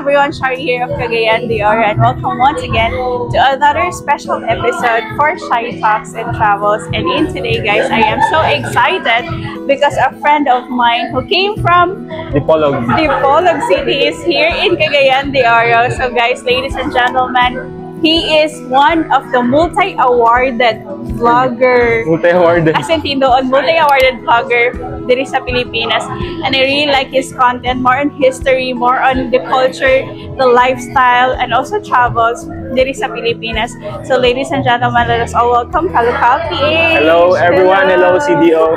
Everyone, Shari here of Cagayan de Oro, and welcome once again to another special episode for Shy Talks and Travels. And in today, guys, I am so excited because a friend of mine who came from Dipolog. Dipolog City is here in Cagayan de Oro. So guys, ladies and gentlemen, he is one of the multi-awarded vlogger, Multi-awarded. As in tinuod, multi-awarded vlogger diri sa Pilipinas. And I really like his content, more on history, more on the culture, the lifestyle, and also travels diri sa Pilipinas. So ladies and gentlemen, let us all welcome Kalokal PH. Hello everyone, hello CDO.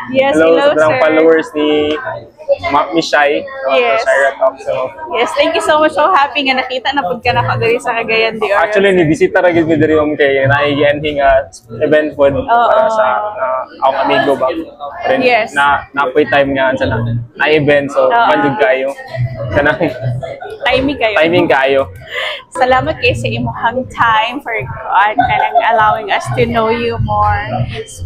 Yes, hello, hello, sa tanang sir. Followers ni Miss Shai. Shaira Talk. So, Yes, thank you so much. So happy nga nakita na pud ka nako diri sa Cagayan de Oro. Actually, ni bisita ra gid mi diri, ma'am, kay naay nga event pod para sa akong amigo ba. Then, na napoy time nga sa na event, so man jud kayo. Kanang Timing kayo. Timing kayo. Salamat kay sa imuhang time for kuan kanang allowing us to know you more.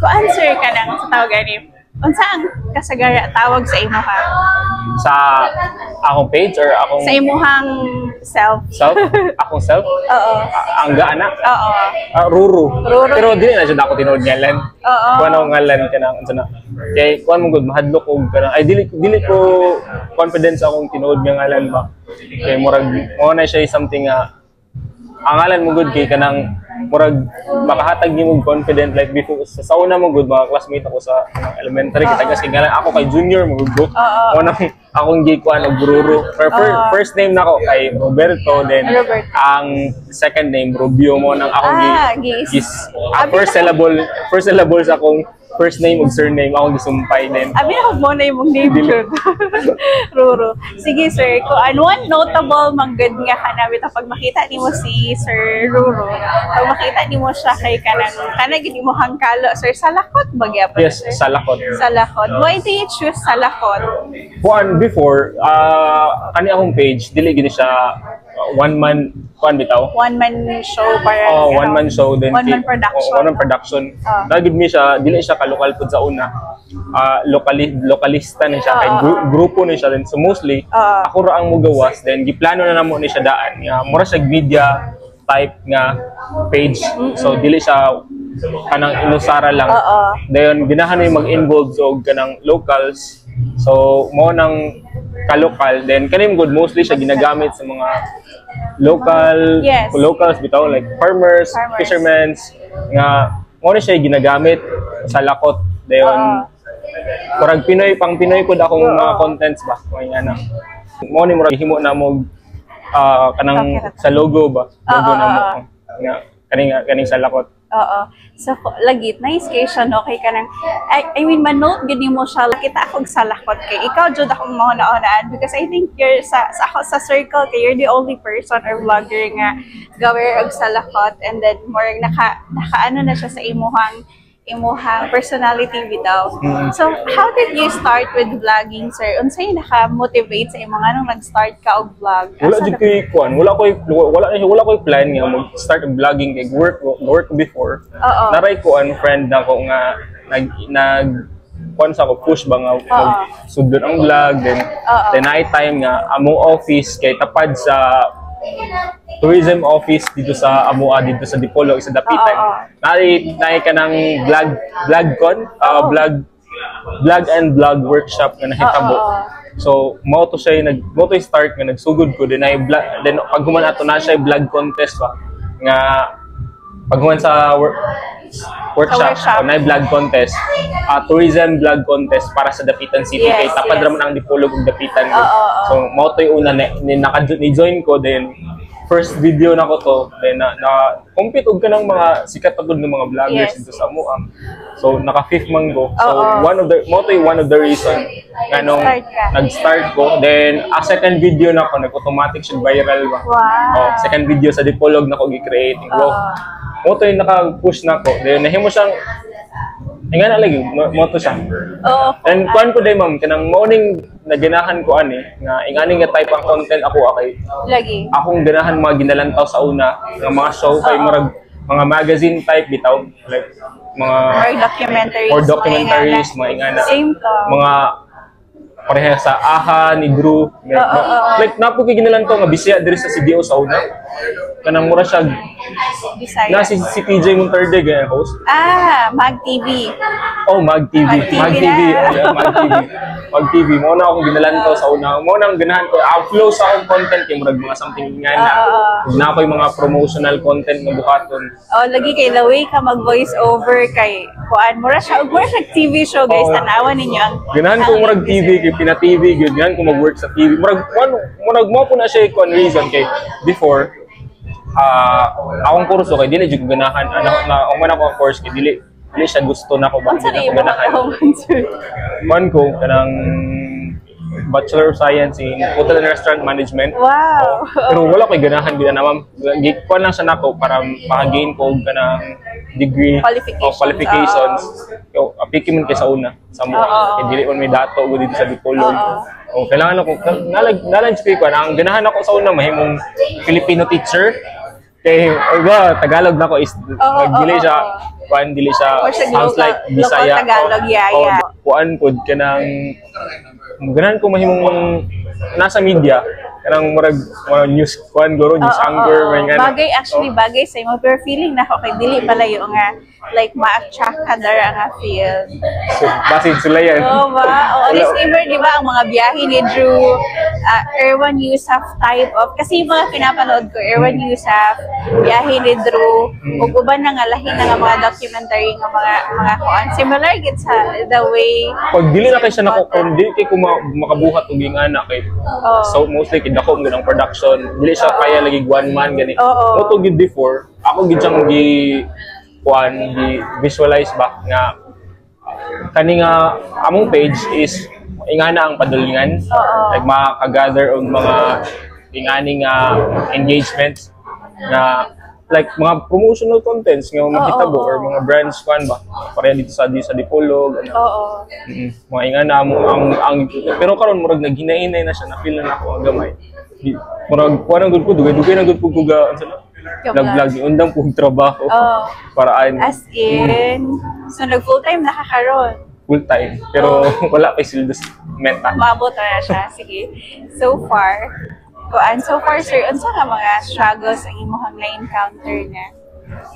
Kuan, sir, kanang sa tawag ani. Unsa ang kasagara tawag sa imuha? Sa akong page or akong Sa imuhang self? Self? Akong self? Oo. Ah, ang gaana? Oo. Ah, Ruru. Ruru. Pero dili na jud ako tinuod ngalan. Kuan ako ngalan kanang unsa na. Kay kuan mo gud, mahadlok og kanang, ay, dili ko confidence akong tinuod nga ngalan ba. Kay murag mo na siya something nga ang ngalan mo gud kay kanang murag makahatag nimo og confident, like before sa una mo gud, mga classmate ako sa kanang elementary, kita kasi ngalan ako kay Junior mo gud ko. Mo nang akong gikuan og Ruru. Pero first name nako kay Roberto, then Roberto. Ang second name Rubio, mo nang akong Ah, gis. gis ah, first syllable sa akong first name ug surname akong gisumpay then Abi na mo na imong name Dili. jud. Ruru. Sige sir, ko ano one notable manggad nga kanami ta pag makita nimo si Sir Ruru. Pag makita nimo siya kay kanang kanang gid imong kalo, sir, salakot ba gyapon, Yes, sir? Salakot. Salakot. Why do you choose salakot? Kuan before, kani akong page dili gini siya one man kuan bitaw. One man show para Oh, ano, one man show then one man production. Oh, one man production. Dagid mi siya, dili siya kalokal pud sa una. Lokalista ni siya kay grupo ni siya then so mostly ako ra ang mugawas, then giplano na namo ni siya daan nga mura siya media type nga page. So dili siya kanang inusara lang. Dayon ginahan mi mag-involve og kanang locals. So mo nang kalokal, then kanim good mostly siya ginagamit sa mga local locals bitaw, like farmers, Farmers. Fishermen nga mo na siya ginagamit sa lakot, dayon murag Pinoy, pang Pinoy pud akong mga contents ba, mga ana mo ni murag himo na mo kanang Okay, sa logo ba, logo na mo nga kaning sa lakot. Oo. So, lagi, nice kay siya, no? Kay kanang, I mean, manote gid mo siya, kita akong salakot kay ikaw jud akong mahuna-hunaan because I think you're sa ako sa circle kay you're the only person or vlogger nga gawer og salakot, and then more naka ano na siya sa imuhang personality bitaw. So, how did you start with vlogging, sir? Unsay naka-motivate sa imo nganong nag-start ka og vlog? Wala Asa jud koy kuan, wala koy plan nga mag-start og vlogging kay work before. Naray kuan friend nako nga nag kuan sa ako, push ba nga mag sudlon ang vlog, then then night time nga among office kay tapad sa tourism office dito sa Amoa, dito sa Dipolog, sa Dapitan. Oo, oo. Naay ka ng vlog vlogcon, vlog and vlog workshop nga nahitabo. Oo, oo. So mao to start nga nagsugod ko, then ay vlog, then pag human ato na siya vlog contest ba nga pag human sa workshop, Sa workshop. O, na vlog contest, tourism vlog contest para sa Dapitan City kay tapad ra man ang Dipolog ug Dapitan. Oo, oo. So mao to yung una ni, ni join ko, then first video na ko to, then na compete og kanang mga sikat na gud ng mga vloggers dito sa Amoa. So naka fifth man ko. So Oo. one of the mao to yung one of the reason nganong Nag-start ka. Nag-start ko. Then a second video na ko, nag-automatic siya viral ba. Oh, second video sa Dipolog na ko gi-create. Wow. Mao to yung naka-push na ko. Then nahimo siyang nga na lagi mo to siya. And kuan ko day, ma'am, kanang mao ning naganahan ko ani nga ingani nga type ang content ako kay akong ganahan mga ginalantaw sa una nga mga show kay murag mga magazine type bitaw, like mga Or documentaries. Or documentaries, mga ingana. Same to. Mga pareha sa Aha ni Drew. Like, Oo, oo, oo. Like naa po kay ginalantaw nga Bisaya diri sa CDO sa una. Kanang mura siya Bisaya. Na si TJ Monterde ganyan host. Ah, Mag TV. Oh, Mag TV. Mag TV Mag TV. Na. Oh, yeah, Mag TV. Mag TV. Mao na akong ginalantaw sa una. Mao na ang ganahan ko. Ang flow sa akong content kay murag mga something nga na. Oo, oo. Ug naa ko'y mga promotional content nga buhaton. Oh, lagi kay the way ka mag voice over kay kuan mura siya TV show, guys. Oo. Tanawan ninyo ang Ganahan ko ang murag TV kay pina TV gyud, ganahan ko mag-work sa TV. Murag ano, murag mo po na siya kuan reason kay before akong kurso kay dili jud ko ganahan ano na man ako ang course kay dili dili siya gusto na ko ba, Unsa dili na na ko imo ganahan. kahuman, sir? Man ko kanang Bachelor of Science in Hotel and Restaurant Management. Oo. Pero wala ko'y ganahan gid na, ma'am. Gikuan lang siya nako para maka-gain ko og kanang degree Qualifications. O qualifications. Yo, apiki man kay sa una sa mo. Oo. Kay dili man may dato gud dito sa Dipolog. Oo. Oh, kailangan ako nalag nalag ko ang ganahan ako sa una mahimong Filipino teacher. Kay ba Tagalog na ko is dili siya kuan, dili siya Or siya sounds like local Bisaya. Tagalog, yeah, Oh, yeah. Kuan pod kanang ganahan ko mahimong nasa media, kanang murag mga news kuan guro, news Oo, anchor, oo. may nga na. Bagay, actually, bagay sa imo. Pero feeling na ako kay dili pala yung nga like ma-attract ka dara nga field. So basin sila yan. Oo ba? Oo, Wala. Disclaimer, di ba, ang mga biyahe ni Drew, Erwan Heussaff type of, kasi yung mga pinapanood ko, Erwan Heussaff, biyahe ni Drew, ug uban na nga lahi na nga mga documentary nga mga kuan. Similar gid sa the way Pag dili na kay siya nako kung dili kay ko makabuhat og ingana kay Oo. so mostly kay dako man gud ang production, dili siya kaya lagi one man gani. Oo. Mo to gid before ako gid siyang gi kuan, gi visualize ba nga kani nga among page is ingana ang padulingan, like maka-gather og mga ingani nga engagements na like mga promotional contents nga mahitabo Oo. or mga brands kuan ba pareha dito sa Dipolog, ano. Mga ingana mo ang pero karon murag naghinay-hinay na siya, na feel na nako ang gamay. Murag kuan ang gud ko, dugay-dugay na gud ko ga unsa na Ka-vlog. vlog, undang po og trabaho Oo. Paraan. As in, so nag full time na ka karon? Full time pero wala pa sweldo sa meta. Maabot na siya. Sige. So far, kuan, so far, sir, unsa nga mga struggles ang imong na-encounter na?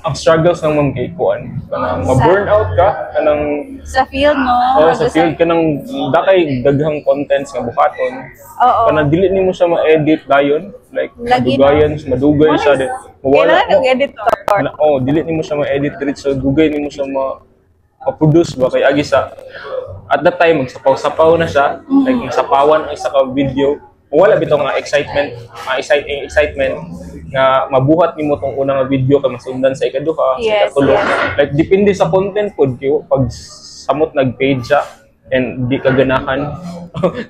Ang struggles ng ma'am kay kuan kanang ma-burn out ka kanang Sa field, no? Oh, sa field kanang dakay daghang contents nga buhaton. Kanang dili nimo siya ma-edit dayon, like Lagi, no? madugayan, madugay siya din. Mawala Kailangan og editor. Na, oh, dili nimo siya ma-edit diretso, dugay nimo siya ma ma-produce ba kay agi sa at that time magsapaw-sapaw na siya, like masapawan ang isa ka video. Wala bitaw nga excitement, nga excitement nga mabuhat nimo tong unang nga video kay masundan sa ikaduha, sa ikatulo. Like depende sa content pod kay pag samot nag-page siya and di ka ganahan,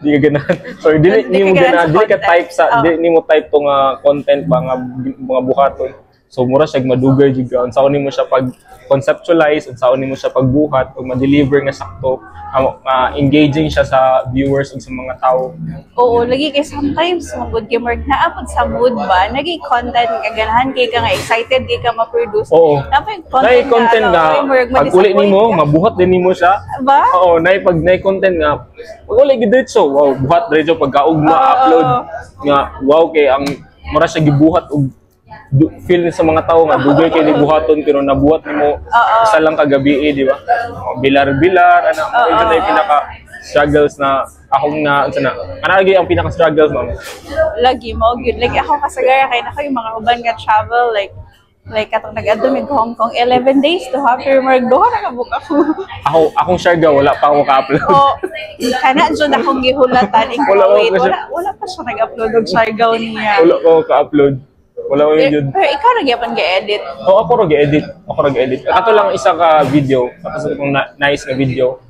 di ka ganahan, sorry, dili Di ka nimo ganahan ganahan, sa dili ka content. Type sa Oo. di nimo type to nga content ba nga mga buhaton, so mura siya madugay jud ka unsaon nimo siya pag conceptualize, unsaon nimo siya pagbuhat ug ma-deliver nga sakto nga engaging siya sa viewers ug sa mga tao. Oo, lagi kay sometimes magud kay mark naapod sa mood ba, nagi content ka ganahan kay ka nga excited kay ka ma-produce. Napay content. Nay content ano, nga oy, murag pag uli ma-disappoint nimo ka. Mabuhat din nimo siya. Ba? Oo, nay pag nay content nga pag uli gid diretso, wow, buhat diretso pagkaugma upload nga wow kay ang mura siya gibuhat og feel sa mga tao nga dugay kay buhaton pero nabuhat nimo isa lang kagabi eh, di ba? Oh, bilar-bilar ana mo yun na yung pinaka struggles na akong na unsa na ana lagi ang pinaka struggles, ma'am. Lagi mo gyud, like ako kasagara kay nako yung mga uban nga travel, like katong nag-adto mig Hong Kong, 11 days to ha, pero murag duha na ka-book ako. Ako akong Siargao wala pa ako ka-upload. O kana jud akong gihulatan ing Wala ko wait, kasi- wala wala pa siya nag-upload og Siargao niya. Wala pa ako ka-upload, wala ko Pero, yun. pero ikaw ra gyapon ga-edit? Oo, ako ra ga-edit. Ako ra ga-edit. Kato lang isa ka video. Kato sa akong nice nga video.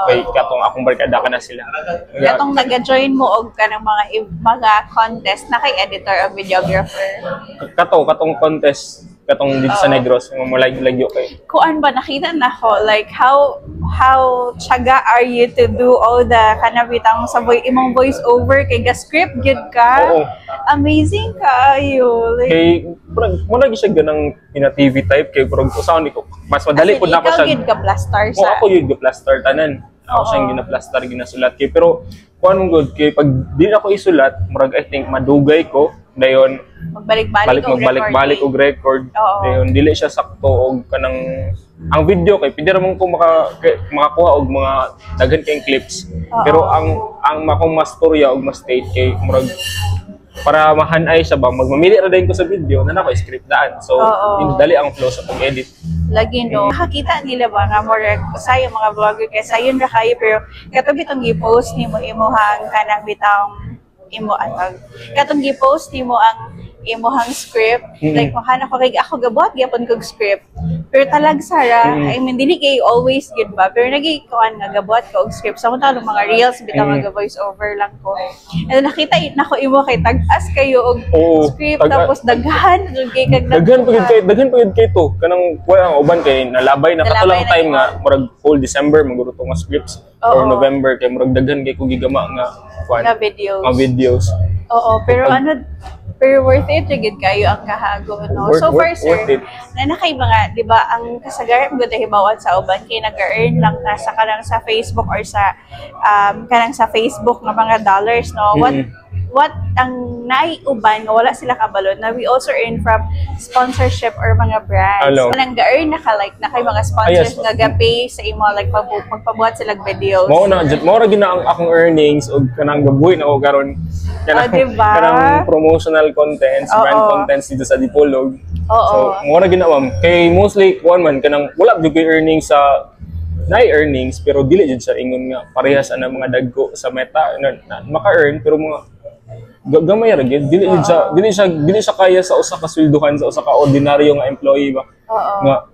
Kay katong akong barkada ka na sila. Katong nag-join mo og kanang mga contest na kay editor o videographer? Kato, katong contest katong dito sa Negros nga mo lagyo kay. Kuan ba, nakita na ko like how tiyaga are you to do all the kanabitang sa imong voice over kay ga script gyud ka. Oo. Amazing kaayo, like Kay murag mo lagi siya ganang pina TV type kay murag usaon ni ko. Mas madali as in, pud nako ikaw siya. gyud ka plaster Oo, sa ako yung ga-plaster tanan. Ako siyang gina-plaster, ginasulat kay pero Kuan man gud kay pag di na ko isulat, murag I think madugay ko dayon. Magbalik-balik Balik og magbalik-balik recording. Og record. Dayon dili siya sakto og kanang ang video kay pwede ra man ko makakuha og mga daghan kayong clips. Pero ang akong mastorya og ma-state kay murag para mahanay siya ba, magmamili ra din ko sa video na nako script daan. So dali ang flow sa pag-edit. Lagi, no. Nakakita nila ba nga more sa mga vlogger kay sayon ra kayo, pero katong itong gi-post nimo imuhang kanang bitang imo atag katong gi-post nimo ang imuhang script, like makana ko kay ako gabuhat gyapon kog script pero talag sara. I mean, dili kay always gud ba, pero nagi kuan nga gabuhat ko og script sa mga mga reels bitaw, nga voice over lang ko, and then nakita nako imo kay tag-as kayo og script, tapos daghan jud kay kag Daghan pa gid nakuha. Kay daghan pa gid kay to kanang kuha ang uban kay nalabay na kato Nalabay lang na time imo. Nga murag whole December maguro to nga scripts or November kay murag daghan kay ko gigama nga kuan nga videos. Nga videos. Oo, pero ano, pero worth it jud kayo ang kahago, no? So far, sir, Worth it. Na nakay mga, di ba, ang kasagaran mo hibawan sa uban kay nag-earn lang ta sa kanang sa Facebook or sa kanang sa Facebook nga mga dollars, no? What What ang naiuban nga wala sila kabalo na we also earn from sponsorship or mga brands. Alo. Kanang ga-earn na ka, like na kay mga sponsors Ah, yes. nga ga-pay sa imo, like magpabuhat sila og videos. Mao na jud, mao ra gyud na ang akong earnings ug kanang gabuhi na ko karon kanang Oh, diba? Kanang promotional contents, brand contents dito sa Dipolog. So mao ra gyud na, ma'am, kay mostly kuan man kanang wala gyud koy earnings sa naay earnings pero dili jud sa ingon nga parehas ana mga dagko sa Meta na maka-earn, pero mga gamay ra gyud, dili siya kaya sa usa ka swelduhan, sa usa ka ordinaryo nga employee ba nga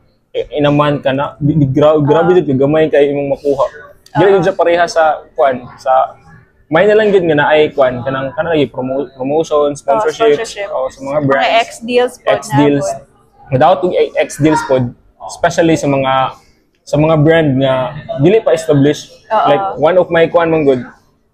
inaman ka na grabe jud gamay kay imong makuha. Dili jud siya pareha sa kuan sa may na lang gid nga naay kuan kanang kanang lagi promotion, sponsorship, Sponsorship. Oh, sa mga Mga brands. X deals po X deals. Without og X deals pod, especially sa mga brand nga dili pa established. Like one of my kuan man gud,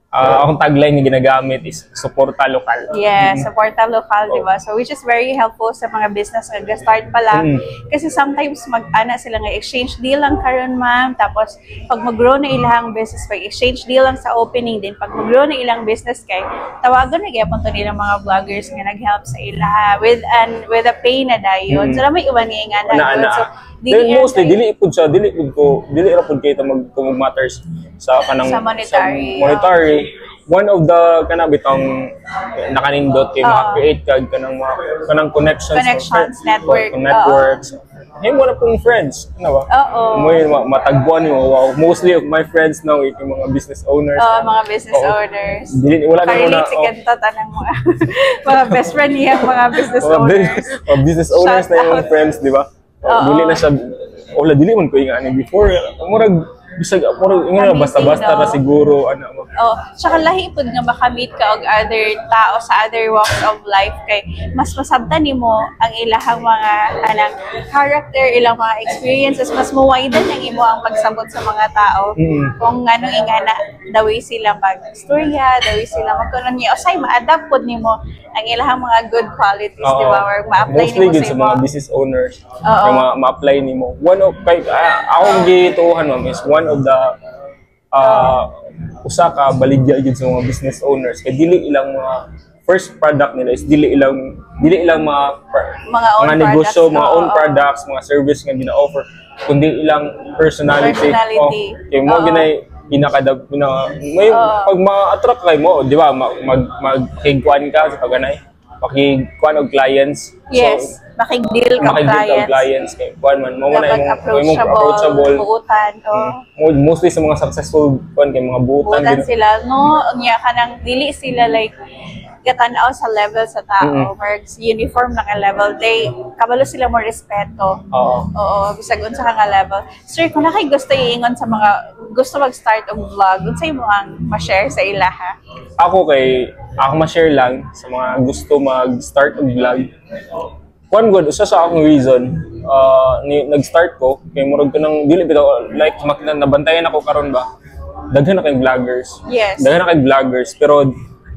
akong tagline nga ginagamit is "suporta lokal." Yeah, suporta lokal, di ba? So, which is very helpful sa mga business nga start pa lang. Kasi sometimes mag-ana sila nga exchange deal lang karon, ma'am. Tapos, pag mag-grow na ilang business, pag exchange deal lang sa opening din, pag mag-grow na ilang business kay, tawagan na gyapon to nilang mga vloggers nga nag-help sa ilaha with a pay na dayon. So, may uban nga Na ana. So, Then mostly kayo- dili pud siya, dili pud ko, dili ra pud kay ta mag kung matters sa kanang Sa monetary. Sa monetary. One of the kana bitong nakanindot kay maka-create kag kanang mga kanang connections, Connections, network. Networks. Hey, mo na pong friends, ano ba? Oo. Mo yun, matagpuan mo. Wow. Mostly of my friends now, yung mga business owners. Oo, mga business owners. Dili, wala na muna. Makarelate si Kento, tanang mga best friend niya, mga business Mga, owners. Mga business owners Shout na yung out. Friends, di ba? Dili na siya, wala, dili man ko yung ani before. Murag, bisag, murag, ingon na, Amazing, basta-basta no? ra siguro, ano. Oh, tsaka lahi pud nga makamit ka og other tao sa other walks of life kay mas masabtan nimo ang ilahang mga anang character, ilang mga experiences, mas mo-widen ang imo ang pagsabot sa mga tao. Kung anong ingana, the way sila mag-storya, the way sila magkunon niya, usay ma-adapt pud nimo ang ilahang mga good qualities, di ba? Or ma-apply Mostly nimo gud sa sa imo. Mga business owners Oo. Nga ma-apply nimo. One of kay akong gituohan, ma'am, is one of the usa ka baligya gyud sa mga business owners kay dili ilang mga first product nila is dili ilang mga Mga own mga negosyo, products, mga own products, mga service nga gina-offer, kundi ilang personality. Personality. Oh, kay mo ginay pinakadab na may pag ma-attract kay mo, di ba, mag magkigkuan ka sa paganay, pakigkuan og clients. Yes, makig-deal So ka makig-deal ka og clients. Clients kay kuan man mo na Dapat imong approachable, approachable. Buutan. Oh. Mostly sa mga successful kuan kay mga buutan. Buutan sila, no? Unya kanang dili sila like gatanaw sa level sa tao, or uniform na ka level. They kabalo sila mo respeto. Oo, bisag unsa ka nga level. Sir, kung nakay gusto iingon sa mga gusto mag-start og vlog, unsay mo ang ma-share sa ilaha? Ako kay ako ma-share lang sa mga gusto mag-start og vlog. Kuan gud, usa sa akong reason ni nag-start ko kay murag kanang dili bitaw like makita nabantayan ako karon ba. Daghan na kay vloggers. Daghan na kay vloggers, pero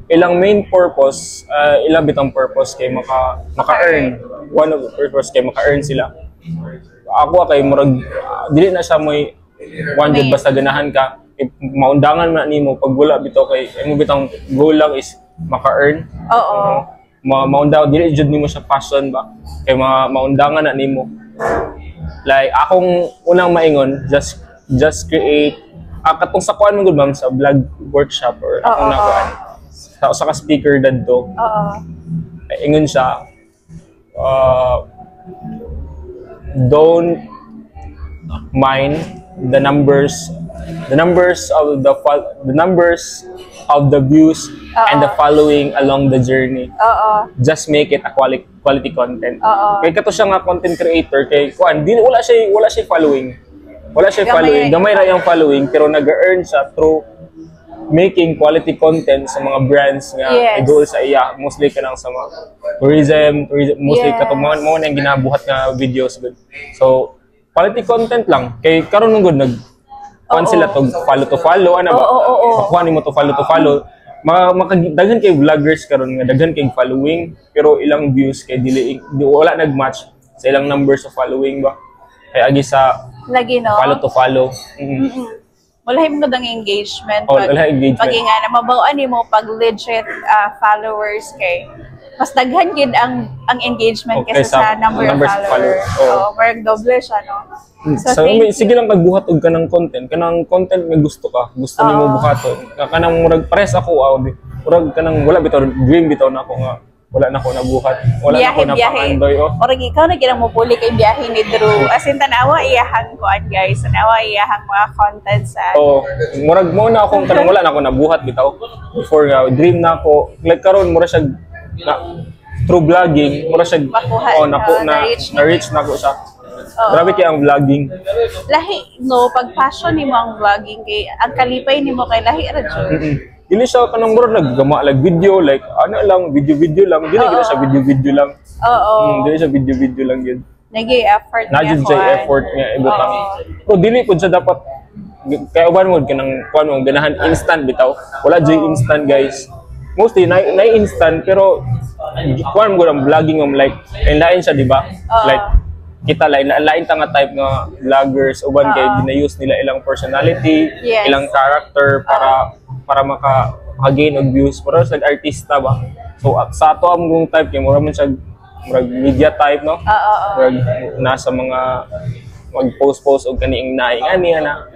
ilang main purpose, ilang bitang purpose kay maka-earn. One of the purpose kay maka-earn sila. Ako kay murag dili na siya may one jud basta ganahan ka. If maundangan man nimo pag wala bitaw, kay imo bitang goal lang is maka-earn. Ma maundaw dili jud nimo sa passion ba, kay maundangan na nimo. Like akong unang maingon, just create, katong sa kuan mo gud, ma'am, sa vlog workshop or akong nakuan sa usa ka speaker dadto, ay, ingon siya, "Don't mind the numbers of the views and the following along the journey. Just make it a quality content." Kay kato siya nga content creator, kay kuan di wala siya following. Wala siya Gamay following. ra. Gamay ra yung following, pero nag-earn siya through making quality content sa mga brands nga goal sa iya, mostly kanang sa mga tourism, mostly kato mo na yung ginabuhat nga videos gud. So quality content lang, kay karon man gud nag kuan sila to follow to follow ana ba. Oo, oo, oo. Makuha nimo to follow, maka daghan kay vloggers karon nga daghan kay following, pero ilang views kay dili di, wala nag-match sa ilang numbers of following ba, kay agi sa Lagi, no? follow to follow. Wala mo ang engagement. Oh, wala engagement. Pag nga na mabaw-an nimo pag legit followers, kay mas daghan gid ang engagement Okay, kaysa sa number of numbers of followers. Followers. Oo. Oo, parang doble siya, no? So, So, thank may, you. Sige lang kagbuhat og kanang content, kanang content nga gusto ka, gusto nimo buhaton. Kanang murag pares ako, di. Murag kanang wala bitaw dream bitaw na ako nga wala na ako nabuhat. Wala na Biyahe, ako biyahe. napangandoy, oh. Orag ikaw na ginang mupuli kay biyahe ni Drew. As in, tanawa iyahang kuan, guys. Tanawa iyahang mga content sa Oh, murag mo na akong kanang wala na ako nabuhat bitaw. Before nga dream na ako, like karon mura siya na through vlogging, mura siya Makuha, oh, nako na na-reach. Na-reach na ko siya. Grabe kay ang vlogging. Lahi, no, pag passion nimo ang vlogging, kay ang kalipay nimo kay lahi ra jud. Dili siya kanang murag naggama like video, like ano lang, video video lang. Dili gid siya video video lang. Dili siya video video lang yun. Nagi effort Na jud siya effort nga ibutang. Pero dili pud siya dapat, kay uban mo kanang kuan mo ganahan instant bitaw. Wala jud instant, guys. Mostly na instant, pero kuan mo ang vlogging mo, like lain siya, di ba? Oo. Like kita lain lain ta nga type nga vloggers, uban kay gina-use nila ilang personality, ilang character para maka gain og views, pero sa artista ba. So at sa ato among type kay mura man siya murag media type, no? Oo, oo. Murag nasa mga mag-post-post og kaniing naing ani ana.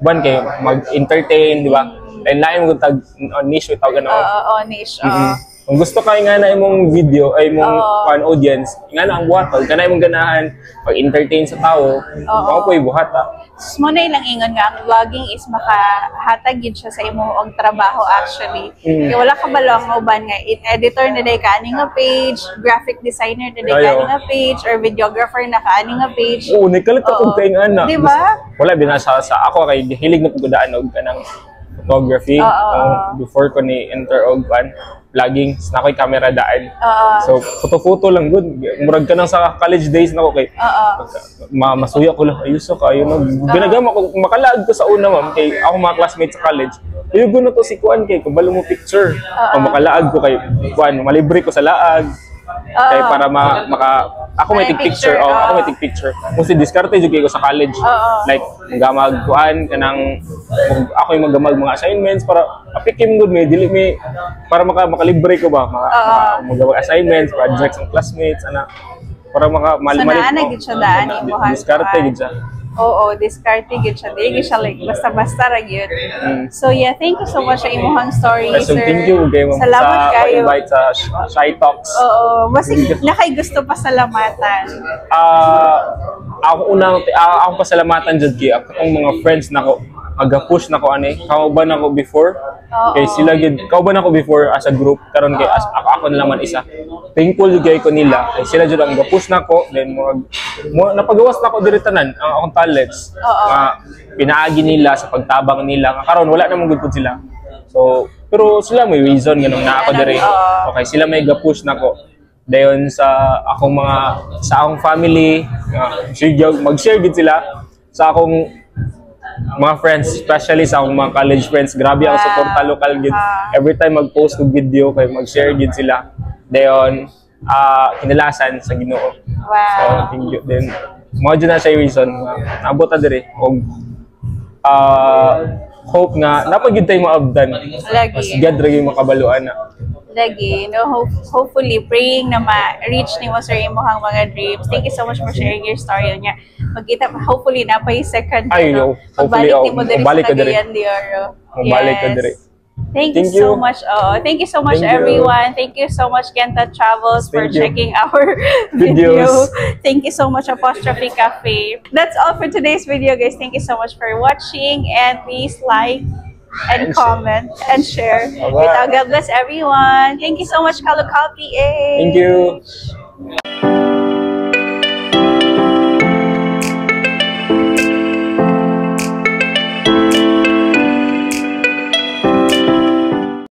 Uban kay mag-entertain, di ba? Lain lain mo tag niche tawag ano. Oo, oo, niche. Oo. Kung gusto ka nga na imong video ay imong fan audience, nga na ang buhaton, kana imong ganahan pag-entertain sa tao, mao po'y buhata. Sus mo na ilang ingon nga ang vlogging is makahatag gid siya sa imo og trabaho actually. Kay wala ka balo ang uban nga editor na day kaani nga page, graphic designer na day kaani nga page, or videographer na kaani nga page. Oo, nikalit ako kay nga na. Di ba? Wala binasa sa ako kay hilig na pagudaan og kanang photography. Oo. Before ko ni enter og kan vlogging, na ako'y camera daan. So photo-photo lang gud. Murag ka nang sa college days nako kay masuya ko lang, ayos ka kayo no. Ginagama ko makalaag ko sa una, ma'am, kay ako mga classmates sa college. Ayo na to si kuan kay kabalo mo picture. O makalaag ko kay kuan malibre ko sa laag. Kay para maka ako may May take picture, picture, oh, ako may take picture. Mostly diskarte jud kay ko sa college. Like gamag kuan kanang ako yung maggamag mga assignments para apikim gud may dili may para makalibre ko ba magamag assignments, projects ng classmates ana para maka So, naa na gid siya daan imong diskarte kuan. Gid siya. Oo, diskarte gid siya. Dili gid siya like basta-basta ra gyud. So yeah, thank you so much sa imong story, So, sir. Thank you kay ma'am Salamat sa kayo. invite sa Shy Talks. Oo, basig nakay gusto pasalamatan. Ako unang akong pasalamatan jud kay akong mga friends nako aga-push nako ani, kauban nako before. Kay sila gid kauban nako before as a group, karon kay as ako na lang man isa. Thankful jud kay ko nila kay sila jud ang ga-push nako, then murag mo napagawas nako diri tanan ang akong talents nga pinaagi nila sa pagtabang nila nga karon wala namang gud pud sila. So pero sila may reason nganong naa ako diri. Okay, sila may ga-push nako. Dayon sa akong mga sa akong family nga mag-share gid sila, sa akong mga friends, especially sa akong mga college friends, grabe ang suporta lokal gid. Every time mag-post og video kay mag-share gid sila. Dayon kinalasan sa Ginoo. So thank you then mo jud na siya reason nga naabot ta diri og hope nga naa pa gyud tay maabdan. Lagi. Mas God ra gyud makabaluan na. Lagi, no, hopefully praying na ma-reach nimo, sir, imong mga dreams. Thank you so much for sharing your story niya. Magkita hopefully naa pay second Ay, ano, yo, hopefully, pagbalik oh, nimo diri mobalik sa ka diri. Cagayan de Oro. Mobalik ka diri. Thank you Thank so you. Much. Oh, thank you so much, Thank you. Everyone. Thank you so much, Kenta Travels, for Thank you. Checking our video. Videos. Thank you so much, Apostrophe Cafe. That's all for today's video, guys. Thank you so much for watching, and please like and And share. Comment and share. Bye-bye. God bless everyone. Thank you so much, Kalokal PH. Thank you.